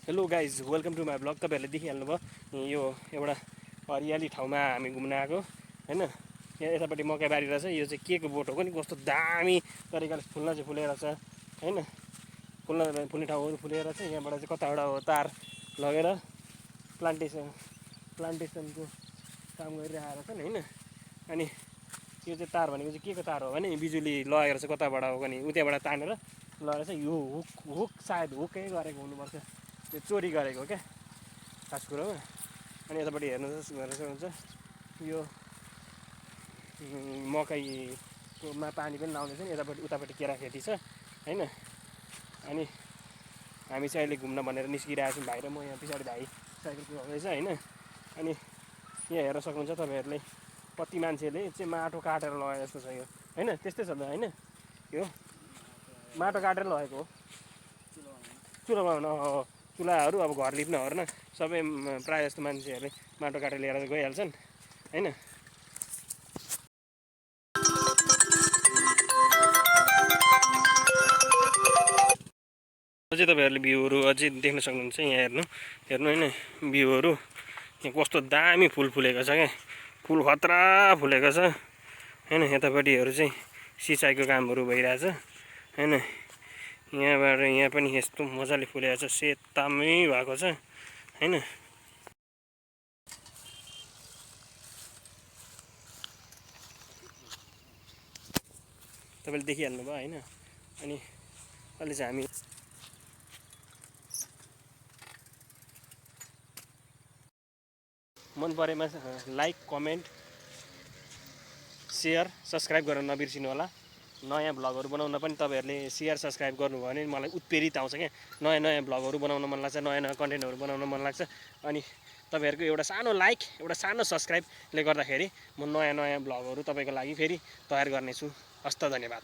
Hello guys, welcome to my blog. तपाईँहरूले देखिहाल्नुभयो यो एउटा हरियाली ठाउँमा हामी घुम्न आएको होइन। यहाँ यतापट्टि मकै बारी रहेछ। यो चाहिँ के को बोट हो नि, कस्तो दामी तरिकाले फुल्न चाहिँ फुलेर छ होइन। फुल्ने ठाउँहरू फुलेर चाहिँ यहाँबाट चाहिँ कताबाट हो तार लगेर प्लान्टेसनको काम गरिरहेको छन् होइन। अनि यो चाहिँ तार भनेको चाहिँ के को तार हो भने बिजुली लगेर चाहिँ कताबाट हो भने उताबाट तानेर लगेर चाहिँ यो हुक सायद हुकै गरेको हुनुपर्छ, त्यो चोरी गरेको क्या खास कुरोमा। अनि यतापट्टि हेर्नुहोस् हुन्छ यो मकैकोमा पानी पनि लाउँदैछ नि। यतापट्टि उतापट्टि केराखेती छ होइन। अनि हामी चाहिँ अहिले घुम्न भनेर निस्किरहेको छौँ, भाइ र म। यहाँ पछाडि भाइ साइकल कुदाउँदैछ होइन। अनि यहाँ हेर्न सक्नुहुन्छ तपाईँहरूले, कति मान्छेले चाहिँ माटो काटेर लगाए जस्तो छ यो होइन। त्यस्तै छ त होइन। यो माटो काटेर लगेको हो चुलो बनाउन। चुलाहरू अब घर लिप्नहरू न सबै प्रायः जस्तो मान्छेहरूले माटो काटेर लिएर गइहाल्छन् होइन। अझै तपाईँहरूले भ्यूहरू अझै देख्न सक्नुहुन्छ। यहाँ हेर्नु होइन, भ्यूहरू यहाँ कस्तो दामी फुल फुलेको छ क्या। फुल खतरा फुलेको छ होइन। यतापट्टिहरू चाहिँ सिँचाइको कामहरू भइरहेछ होइन। यहाँबाट यहाँ पनि यस्तो मजाले फुलेको छ, सेतामै भएको छ होइन। तपाईँले देखिहाल्नुभयो होइन। अनि अहिले चाहिँ हामी मन परेमा लाइक, कमेन्ट, सेयर, सब्सक्राइब गर्न नबिर्सिनु होला। नयाँ भ्लगहरू बनाउन पनि तपाईँहरूले सेयर सब्सक्राइब गर्नुभयो भने मलाई उत्प्रेरित आउँछ क्या। नयाँ भ्लगहरू बनाउन मन लाग्छ, नयाँ कन्टेन्टहरू बनाउन मन लाग्छ। अनि तपाईँहरूको एउटा सानो लाइक, एउटा सानो सब्सक्राइबले गर्दाखेरि म नयाँ भ्लगहरू तपाईँको लागि फेरि तयार गर्नेछु। हस्त, धन्यवाद।